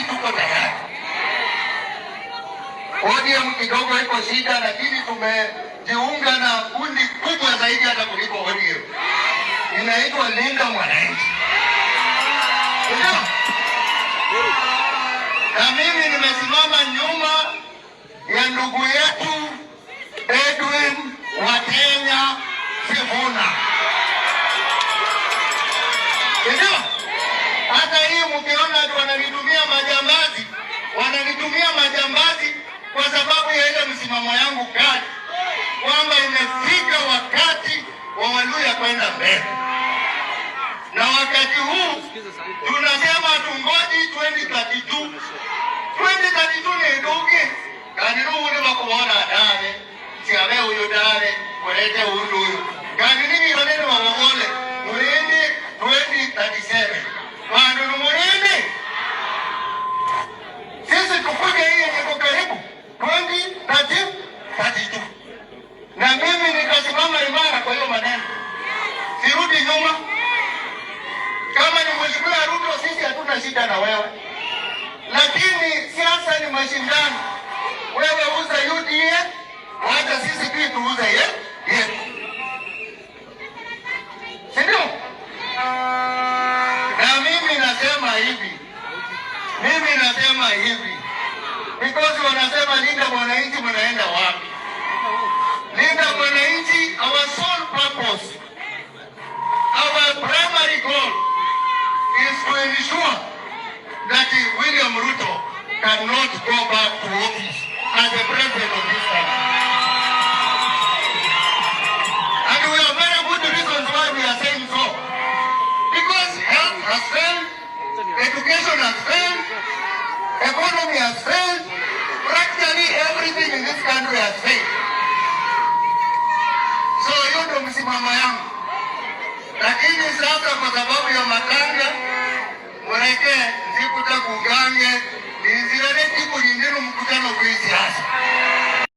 tuko tayari. ODM kidogo iko shida, lakini tumejiunga na kundi kubwa zaidi hata kuliko ODM, inaitwa Linda Mwananchi. Ndio? Na mimi nimesimama nyuma ya ndugu yetu Edwin Watenya Sifuna. Ndio? Hata hii mkiona ati wananitumia majambazi, wananitumia majambazi kwa sababu ya ile msimamo yangu kali kwamba imefika wakati wa Waluhya kwenda mbele, na wakati huu tunasema tungoji 2032. 2032 ni ndugi kandi nubundi bakubona dave siabe uyu dave kulete undu uyu kandi nibibonene babobole mulinde 2037 bandu numulinde sisi tukuje hii yenye iko karibu 2032 na mimi nitasimama imara kwa hiyo maneno, sirudi nyuma. Kama ni Mheshimiwa Ruto, sisi hatuna shida na wewe, lakini siasa ni mashindano. Wewe uza UDA, wacha sisi pia tuuze yetu, si ndio? Na mimi nasema hivi, mimi nasema hivi because wanasema Linda Mwananchi, mnaenda wapi? Linda Mwananchi, our sole purpose, our primary goal is to ensure that William Ruto cannot go back to office as the president of this country. And we have very good reasons why we are saying so. Because health has failed, education has failed, economy has failed, practically everything in this country has failed. So hiyo ndio msimamo yangu. Lakini sasa kwa sababu ya matanga, mureke